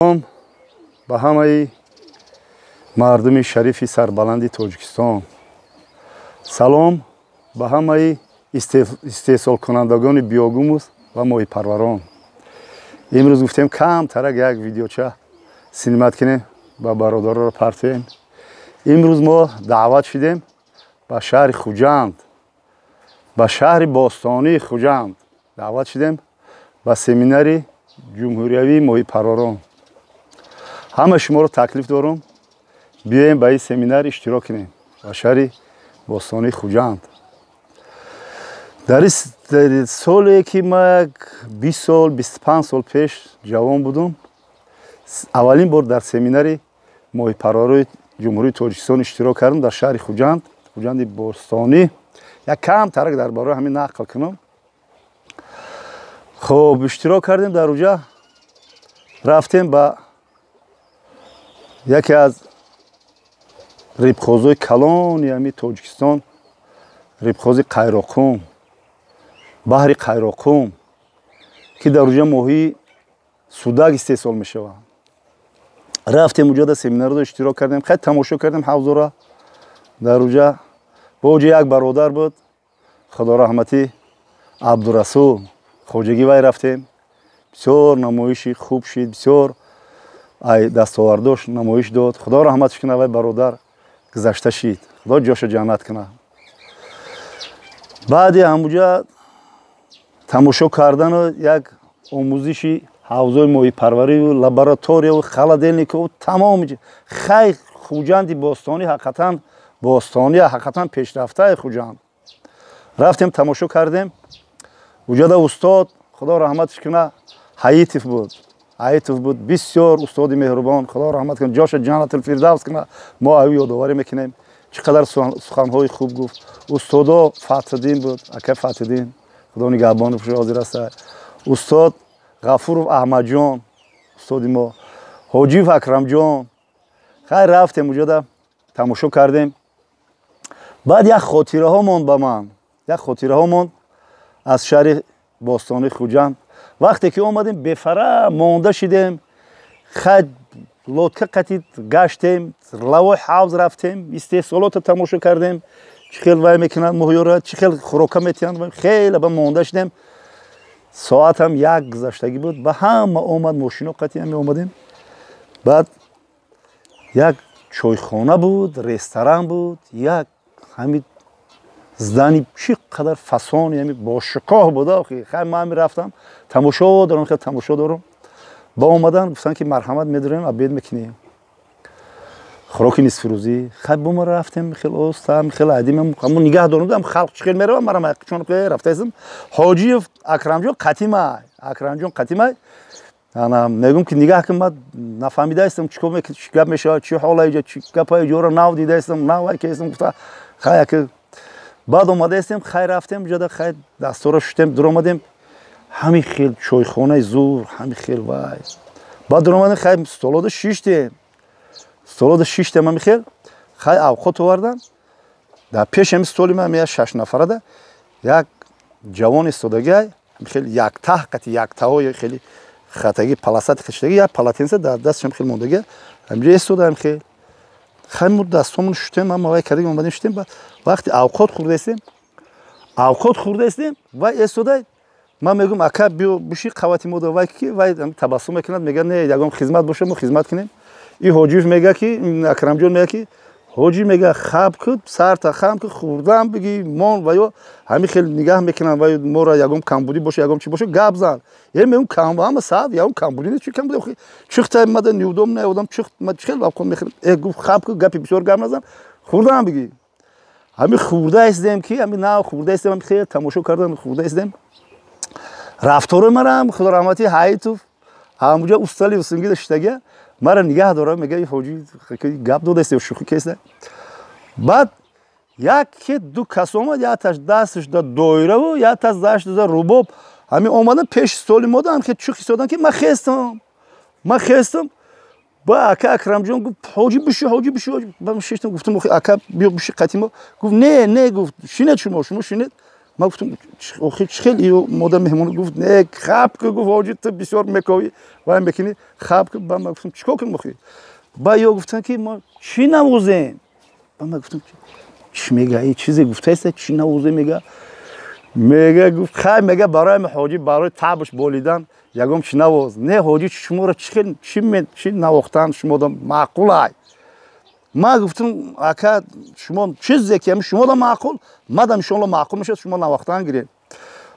Ба ҳамаи мардуми шарифи сарбаланди Тоҷикистон салом, ба ҳамаи истеҳсолкунандагони биогумус ва моҳипарварон. Имрӯз гуфтем, камтарак як видеоча снимать кунем, ба бародароро партоем. Имрӯз мо даъват шудем ба шаҳри Хуҷанд, ба шаҳри бостонии Хуҷанд даъват шудем, ба семинари ҷумҳуриявии моҳипарварон. Ҳама шуморо таклиф дорум, биёем, ба ин семинар иштирок кунем ба шаҳри бостонии Хуҷанд. Дар соле ки ма як 20 сол, 25 сол пеш ҷавон будум, аввалин бор дар семинари моҳипарварои Ҷумҳурии Тоҷикистон иштирок кардам дар шаҳри Хуҷанд, Хуҷанди бостонӣ. Як кам тарак дар бораи ҳамин нақл кунам. Хуб, иштирок кардем дар уҷа, рафтем ба яке аз рибхозҳои калони ҳами Тоҷикистон, рибхози Қайроқум, баҳри Қайроқум, ки дар уҷа моҳии судак истеҳсол мешавад. Рафтем уҷа, дар семинарро иштирок кардем, хеле тамошо кардем ҳавзора. Дар уҷа бо уҷа як бародар буд, худо раҳматӣ, Абдурасул Хоҷагӣ, вай рафтем. Бисёр намоиши хуб шид, бисёр ай дастовардош намоиш дод. Худо раҳматш кунад, вай бародар гузашта шид, Худо ҷошо ҷаннат кунад. Баъди ҳамуҷа тамошо кардану як омӯзиши ҳавзои моҳипарвариву лабораторияву холодильникову тамом. Хай, Хуҷанди бостонӣ ҳақиқатан бостонӣ, ҳақиқатан пешрафтаи Хуҷанд. Рафтем, тамошо кардем. Уҷада устод, Худо раҳматш кунад, Ҳаитов буд, Ҳаитов буд, бисёр устоди меҳрубон, Худо раҳмат кунад, ҷоша Ҷаннатулфирдавс кунад. Мо аю ёдоварӣ мекунем, чӣ қадар суханҳои хуб гуфт. Устодо Фатҳиддин буд, ака Фатҳиддин, Худо нигаҳбони ҳозир аста, устод Ғафуров Аҳмадҷон, устоди мо Ҳоҷиев Акрамҷон. Хайр, рафтем, уҷода тамошо кардем. Баъд як хотираҳо монд ба ман, як хотираҳо монд аз шаҳри бостонии Хуҷанд. Вақте ки омадем, бефара монда шидем. Хай, лодка қатид гаштем, лавои ҳавз рафтем, истеҳсолото тамошо кардем, чӣ хел вай мекунанд моҳиёра, чӣ хел хӯрока метиҳанд. Хеле ба монда шидем. Соатам 1 гузаштагӣ буд. Ба ҳама омад, мошино қатиам меомадем. Баъд як чойхона буд, ресторан буд, як ҳамин здание чӣ қадар фасони ҳами бошукоҳ буд. Охи хай, ман ҳами рафтам, тамошо дорам, хел тамошо дорам. Ба омадан гуфтанд, ки марҳамат, медорем, обед мекунем, хӯроки нисфирӯзӣ. Хай, бо ма рафтем, хел остам, хел айдим, ҳамун нигаҳ дорам, халқ чӣ хел меравам, марам чон рафтаистам. Ҳоҷиев Акрамҷон қатимай, Акрамҷон қатимай. Ана мегӯм, ки нигаҳ кун, ман нафаҳмидаистам, чӣ кор, чӣ гап мешавад, чӣ ҳола иҷа, чӣ гапа иҷора нав дидаистам, нав ай кестам, гуфта. Хай, яке баъд омадаистем. Хай, рафтем ҷода, хай, дастора шуштем, дуромадем, ҳамин хел чойхонаи зур, ҳамин хел вай. Баъд дуромадем, хай, столода шиштем, столода шиштем, ҳамин хел. Хай, авқот овардан. Дар пеши ҳамин столи ман як шаш нафарада як ҷавон истодагиай, хел яктаҳ қати яктаҳои хеле хатаги полосатый кашидаги, як полотенце дар дастшам хел мондаги, ҳамҷо истода ҳам хел. Хай, мо дастомон шуштем, ама вай кардем, омадем, шуштем. Вақти авқот хӯрдаистем, авқот хӯрдаистем, вай истода. Ман мегӯм: «Ака, биё биши қавати мода». Вай ки вай табассум мекунад, мега: «Не, ягон хизмат боша, мо хизмат кунем». И Ҳоҷиев мега, ки Акрамҷон мега, ки ҳоҷӣ мега: «Хаб куд, сарта хам ки, хӯрдам биги мон». Ва ё ҳамин хел нигаҳ мекунанд, вай моро ягон камбудӣ боша, ягон чи боша, гап зан. Е, мегӯм, ҳама саат ягон камбудӣ нест, чи камбудӣ, чихта мада неудобно наодам, чих ма хел авқот мехӯрам. Э, гуфт: «Хаб ку, гапи бисёр гап назан, хӯрдам биги». Ҳамин хӯрда истем, ки ҳамин нав хӯрда истем, ҳамин хел тамошо кардан, хӯрда истем. Рафтори марам, худо раҳматӣ, Ҳаитов ҳамуҷа устали усунгида шиштага, мара нигаҳ дора, мега: «Ҳоҷӣ гап додаст, шӯхӣ кеста». Баъд яке ду кас омад, якташ дасташ да доираву, якташ дасташ да рубоб. Ҳамин омадан пеши столи мода, ҳам хел чух истодан, ки ман хестам, ман хестам. Ба ака Акрамҷон гуфт: «Ҳоҷӣ, биши, ҳоҷӣ, биши, ҳоҷӣ». Ба шиштам, гуфтам: «Ака, биё биши қати мо». Гуфт: «Не, не», гуфт, «шинед шумо, шумо шинед». Ман гуфтам, охи чӣ хел ё мода меҳмон? Гуфт, не, хаб ку, гуфт, ҳоҷи, ту бисёр мековӣ, вай мекунӣ, хаб ку. Ба ман гуфтам, чӣ кор кунем охи? Ба ё гуфтанд, ки мо чӣ навозем? Ба ман гуфтам, чӣ мега, и чизе гуфтааст, чӣ навозем мега. Мега, гуфт, хай, мега, барои ҳоҷӣ, барои табш болидан ягон чӣ навоз. Не, ҳоҷӣ, шуморо чӣ хел, чӣ навохтан шумода маъқул ай? Ман гуфтам, ака, шумо чизе ки шумода маъқул, мадам иншоалло маъқул мешавад, шумо навохтан гиред.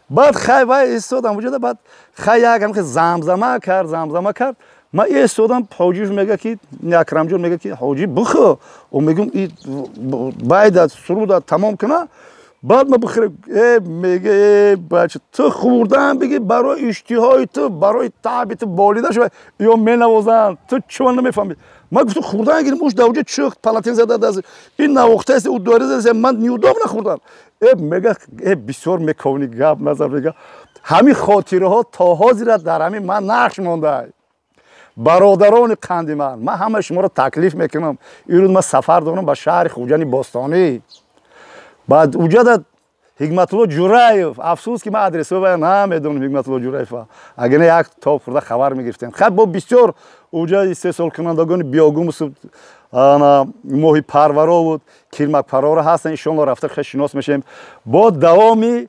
Баъд хай, вай истодам вуҷуда. Баъд хай, як ҳам замзама кард, замзама кард. Ман истодам, ҳоҷиш мега, ки Акрамҷон мега, ки ҳоҷӣ, бихӯ. О, мегум, байда суруда тамом куна, баъд ма бихӯрем. Э, мега, э, бача, ту хӯрдан биги, барои иштиҳои ту, барои таби ту болида шава, ё менавозанд, ту чима намефаҳмӣ? Ман гуфтам, хӯрдан гирим, уш дар уҷа чиқ полотенце зада даст, ин навохтааст, ӯ дори зада, ман неудобно хӯрдан. Э, мега, э, бисёр мековни, гап назар. Мега, ҳамин хотираҳо то ҳозира дар ҳамин ман нақш монда. Бародарони қанди ман, ман ҳамаи шуморо таклиф мекунам. Ирӯз ман сафар дорам ба шаҳри Хуҷани бостонӣ. Баъд уҷада Ҳикматулло Ҷураев, афсӯс, ки ман адресо намедонам Ҳикматулло Ҷураев, агар не, як тоб хӯрда хабар мегирифтем. Хай, бо бисёр уҷа истеҳсолкунандагони биогумусу моҳипарварову кирмакпарваро ҳастанд. Иншоалло, рафта хел шинос мешавем. Бо давоми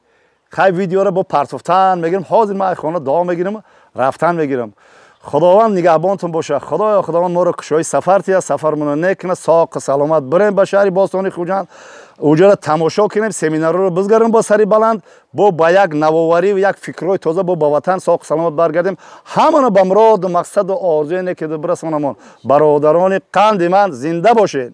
хай видеоро бо партофтан мегирем. Ҳозир ман хона давом мегирам, рафтан мегирам. Худованд нигаҳбонтон боша. Худоё, Худованд моро кушои сафар тия, сафармонро некуна, соқу саломат бирем ба шаҳри бостони Хуҷанд, уҷаро тамошо кунем, семинарро бизгарем бо сари баланд, бо ба як навоварӣ, як фикрҳои тоза, бо ба ватан соқу саломат баргардем. Ҳамаро ба муроду мақсаду орзуе неки бирасонамон. Бародарони қанди ман, зинда бошед.